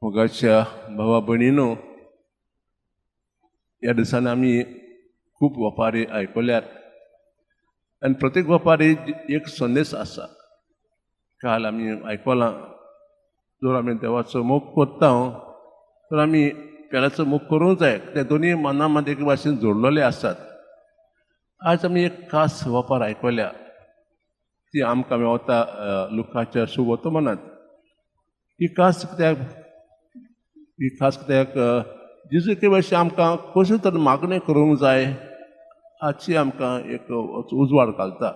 मोगाच्या भावा भयणीनो, ह्या दिसांनी आमी खूब वपारी आयकल्यात आनी प्रत्येक वपारी एक संदेश आसा. काल आमी आयकलां, जर आमी देवाचो मोग करता तर आमी पेल्याचो मोग करूंक जाय. ते दोनी मना मदें एक भाशेन जोडलेले आसात. आज आमी एक खास वपार आयकल्या, ती आमकां मेवता लुकाच्या शुभवर्तमानांत. ही खास कित्याक? ही खास कित्याक जेजू क्रिस्ताची आमकां कशें तर मागणें करूंक जाय हाची आमकां एक उजवाड घालता.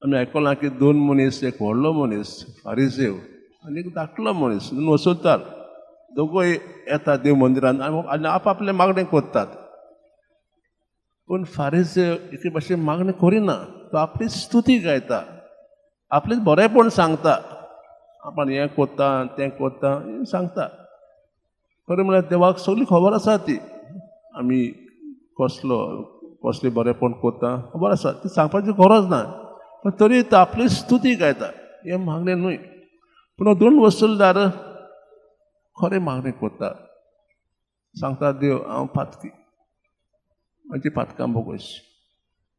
आमी आयकलां की दोन मनीस, एक व्हडलो मनीस फारिजेव आनी एक धाकलो मनीस दोन वसुलदार, दोगूय येता देव मंदिरान आनी आप आपलें मागणें करतात. पूण फारिजेव एके भाशेन मागणें करिना, तो आपली स्तुती गायता, आपलें बरेंपण सांगता, आपण हें करता तें करता हें सांगता. खरें म्हळ्यार देवाक सगळी खबर आसा ती, आमी कसलो कसलें बरेंपण करता खबर आसा, ती सांगपाची गरज ना. पण तरी तो आपली स्तुती गायता, हें मागणें न्हय. पूण दोन वसुलदार खरें मागणें करता, सांगता, देव हांव पातकी, म्हजी पातकां भोगोस.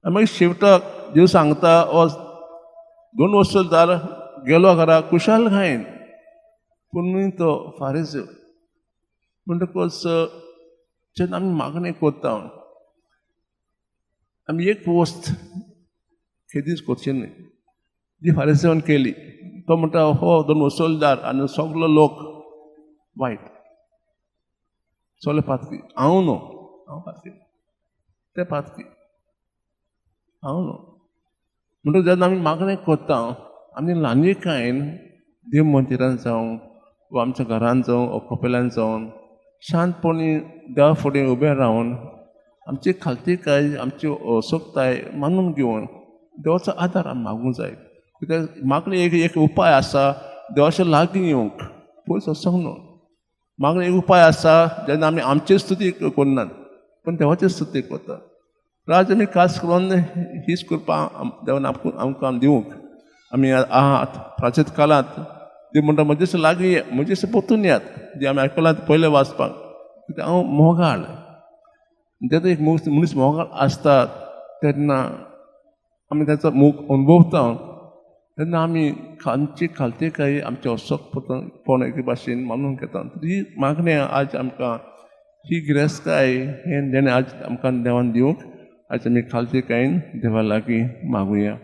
आनी मागीर शेवटाक देव सांगता, हो दोन वसुलदार गेलो घरा खुशालकायेन, पूण न्हय तो फारीज. म्हणटकच जेन्ना आमी मागणें करता, आमी एक वस्त केदींच करची न्हय जी फारीजेवान केली. तो म्हणटा, हो दोन वसुलदार आनी सगलो लोक वायट, सगळे पातकी, हांव न्हू, हांव पातकी, ते पातकी, हांव न्हू. म्हणटकच जेन्ना आमी मागणें करता, आमी ल्हानविकायेन देव मंदिरान जावं वा आमच्या घरान जावं वा कपेलान जावन शांतपणी देवा फुडें उबें रावन आमची खालतीकाय, आमची असक्ताय मानून घेवन देवाचो आदार आमी मागूंक जाय. कित्याक मागणें एक एक उपाय आसा देवाच्या लागीं येवंक, पयस वचोंक न्हू. मागणें एक उपाय आसा जेन्ना आमी आमची स्तुती करनात पूण देवाची स्तुती करता. आज आमी खास करून हीच कृपा देवान आमकां दिवंक. आमी आहात प्राचीत काळांत. ती म्हणटा, म्हजेच लागीं म्हजेच परतून येयात, जी आमी आयकलां पयलें वाचपाक. कित्याक हांव मोगाळ. जेन्ना एक मनीस मोगाळ आसता तेन्ना आमी ताचो मोग अनुभवता, तेन्ना आमी आमची खालतीकाय, आमचें असक्तपण एके भाशेन मानून घेता. ही मागणें आज आमकां, ही गिरेस्तकाय हें देणें आज आमकां देवान दिवंक. आज आमी खालतीकायेन देवा लागीं मागुया.